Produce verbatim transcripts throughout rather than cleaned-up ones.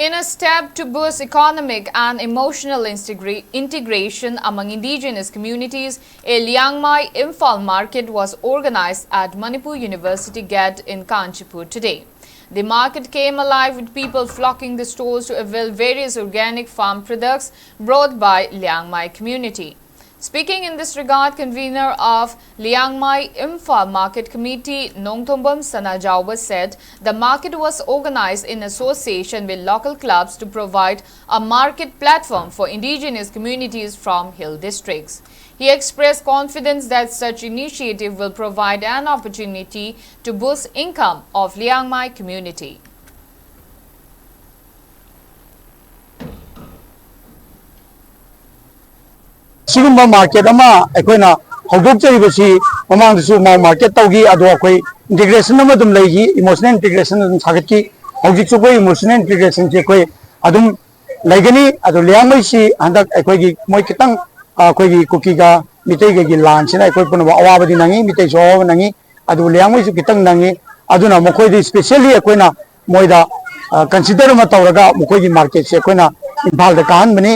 In a step to boost economic and emotional integration among indigenous communities, a Liangmai Imphal market was organized at Manipur University Gate in Kanchipur today. The market came alive with people flocking the stalls to avail various organic farm products brought by Liangmai community. Speaking in this regard, convener of Liangmai Imphal Market Committee, Nongthombam Sanajaoba, said the market was organized in association with local clubs to provide a market platform for indigenous communities from hill districts. He expressed confidence that such initiative will provide an opportunity to boost income of Liangmai community. ꯁꯤꯒꯨꯝꯕ market ꯑꯃ ꯑꯩꯈꯣꯏꯅ ꯍꯧꯗꯣꯛꯆꯔꯤꯕꯁꯤ ꯃꯃꯥꯡꯗꯁꯨ ꯃꯥꯎ market ꯇꯧꯈꯤ, ꯑꯗꯣ ꯑꯩꯈꯣꯏ integration ꯑꯃ ꯑꯗꯨꯝ ꯂꯩꯈꯤ, ꯏꯃꯣꯁꯅꯦꯜ ꯏꯟꯇꯤꯒ꯭ꯔꯦꯁꯟ ꯑꯗꯨꯝ ꯁꯥꯒꯠꯈꯤ꯫ ꯍꯧꯖꯤꯛꯁꯨ ꯑꯩꯈꯣꯏ ꯏꯃꯣꯁꯅꯦꯜ ꯏꯟꯇꯤꯒ꯭ꯔꯦꯁꯟꯁꯤ ꯑꯩꯈꯣꯏ ꯑꯗꯨꯝ ꯂꯩꯒꯅꯤ꯫ ꯑꯗꯣ ꯂꯤꯌꯥꯡꯃꯩꯁꯤ ꯍꯟꯗꯛ ꯑꯩꯈꯣꯏꯒꯤ ꯃꯣꯏ ꯈꯤꯇꯪ ꯑꯩꯈꯣꯏꯒꯤ ꯀꯨꯀꯤꯒ ꯃꯤꯇꯩꯒꯒꯤ ꯂꯥꯟꯁꯤꯅ ꯑꯩꯈꯣꯏ ꯄꯨꯝꯅꯃꯛ ꯑꯋꯥꯕꯗꯤ ꯅꯪꯉꯤ, ꯃꯤꯇꯩꯁꯨ ꯑꯋꯥꯕ ꯅꯪꯉꯤ꯫ ꯑꯗꯨꯕꯨ ꯂꯤꯌꯥꯡꯃꯩꯁꯨ ꯈꯤꯇꯪ ꯅꯪꯉꯤ꯫ ꯑꯗꯨꯅ ꯃꯈꯣꯏꯗꯤ ꯏꯁꯄꯤꯁꯦꯜꯂꯤ ꯑꯩꯈꯣꯏꯅ ꯃꯣꯏꯗ ꯀꯟꯁꯤꯗꯔ ꯑꯃ ꯇꯧꯔꯒ ꯃꯈꯣꯏꯒꯤ ꯃꯥꯔꯀꯦꯠꯁꯦ ꯑꯩꯈꯣꯏꯅ ꯏꯝꯐꯥꯜꯗ ꯀꯥꯍꯟꯕꯅꯤ꯫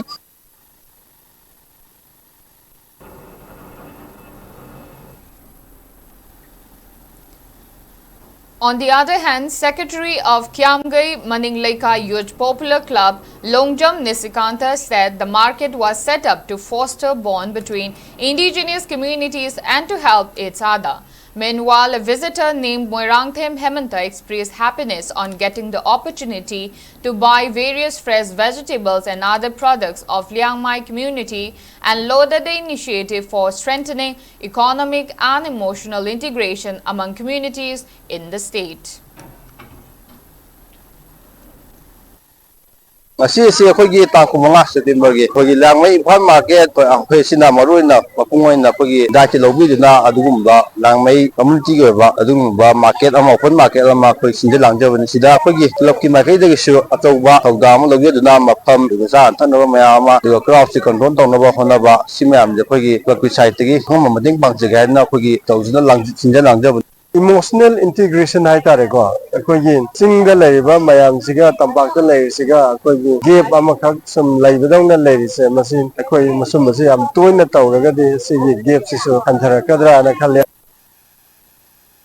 On the other hand, Secretary of Kiamgai Maningleika Youth Popular Club, Longjam Nisikanta, said the market was set up to foster bond between indigenous communities and to help each other. Meanwhile, a visitor named Moirangthem Hemanta expressed happiness on getting the opportunity to buy various fresh vegetables and other products of Liangmai community and lauded the initiative for strengthening economic and emotional integration among communities in the state. ꯉꯁꯤ ꯑꯁꯤ ꯑꯩꯈꯣꯏꯒꯤ ꯇꯥꯡ ꯀꯨꯟꯃꯉꯥ ꯁꯦꯞꯇꯦꯝꯕꯔꯒꯤ ꯑꯩꯈꯣꯏꯒꯤ ꯂꯥꯡꯃꯩ Imphal market, ꯑꯩꯈꯣꯏ ꯑꯁꯤꯅ ꯃꯔꯨꯑꯣꯏꯅ ꯃꯄꯨꯡ ꯑꯣꯏꯅ ꯑꯩꯈꯣꯏꯒꯤ ꯗꯥꯏꯠꯁꯦ ꯂꯧꯕꯤꯗꯨꯅ ꯑꯗꯨꯒꯨꯝꯕ ꯂꯥꯡꯃꯩ ꯀꯝꯃ꯭ꯌꯨꯅꯤꯇꯤꯒꯤ ꯑꯣꯏꯕ ꯑꯗꯨꯒꯨꯝꯕ ꯃꯥꯔꯀꯦꯠ ꯑꯃ, ꯑꯣꯄꯟ ꯃꯥꯔꯀꯦꯠ ꯑꯃ ꯑꯩꯈꯣꯏ ꯁꯤꯟꯖ ꯂꯥꯡꯖꯕꯅꯤ꯫ ꯁꯤꯗ ꯑꯩꯈꯣꯏꯒꯤ ꯀ꯭ꯂꯕꯀꯤ ꯃꯥꯏꯀꯩꯗꯒꯤꯁꯨ ꯑꯆꯧꯕ ꯊꯧꯗꯥꯡ ꯑꯃ ꯂꯧꯖꯗꯨꯅ ꯃꯐꯝ, ꯑꯗꯨꯒ ꯆꯥꯅ ꯊꯛꯅꯕ ꯃꯌꯥꯝ ꯑꯃ, ꯑꯗꯨꯒ ꯀ꯭ꯔꯥꯎꯗꯁꯤ ꯀꯟꯇ꯭ꯔꯣꯜ ꯇꯧꯅꯕ ꯍꯣꯠꯅꯕ, ꯁꯤ ꯃꯌꯥꯝꯁꯦ ꯑꯩꯈꯣꯏꯒꯤ ꯀ꯭ꯂꯕꯀꯤ ꯁꯥꯏꯠꯇꯒꯤ ꯑꯉꯝꯕ ꯃꯇꯦꯡ ꯄꯥꯡꯖꯒꯦ ꯍꯥꯏꯗꯅ ꯑꯩꯈꯣꯏꯒꯤ ꯇꯧꯗꯨꯅ ꯂꯥꯡ-, ꯁꯤꯟꯖ ꯂꯥꯡꯖꯕꯅꯤ꯫ ꯏꯃꯣꯁꯅꯦꯜ ꯏꯟꯇꯤꯒ꯭ꯔꯦꯁꯟ ꯍꯥꯏꯇꯥꯔꯦꯀꯣ꯫ ꯑꯩꯈꯣꯏꯒꯤ ꯆꯤꯡꯗ ꯂꯩꯔꯤꯕ ꯃꯌꯥꯝꯁꯤꯒ ꯇꯝꯄꯥꯛꯇ ꯂꯩꯔꯤꯁꯤꯒ ꯑꯩꯈꯣꯏꯒꯤ ꯒꯦꯞ ꯑꯃꯈꯛ ꯁꯨꯝ ꯂꯩꯕꯗꯧꯅ ꯂꯩꯔꯤꯁꯦ, ꯃꯁꯤ ꯑꯩꯈꯣꯏ ꯃꯁꯨꯝꯕꯁꯤ ꯌꯥꯝ ꯇꯣꯏꯅ ꯇꯧꯔꯒꯗꯤ ꯁꯤꯒꯤ ꯒꯦꯞꯁꯤꯁꯨ ꯍꯟꯊꯔꯛꯀꯗ꯭ꯔꯥꯅ ꯈꯜꯂꯦ꯫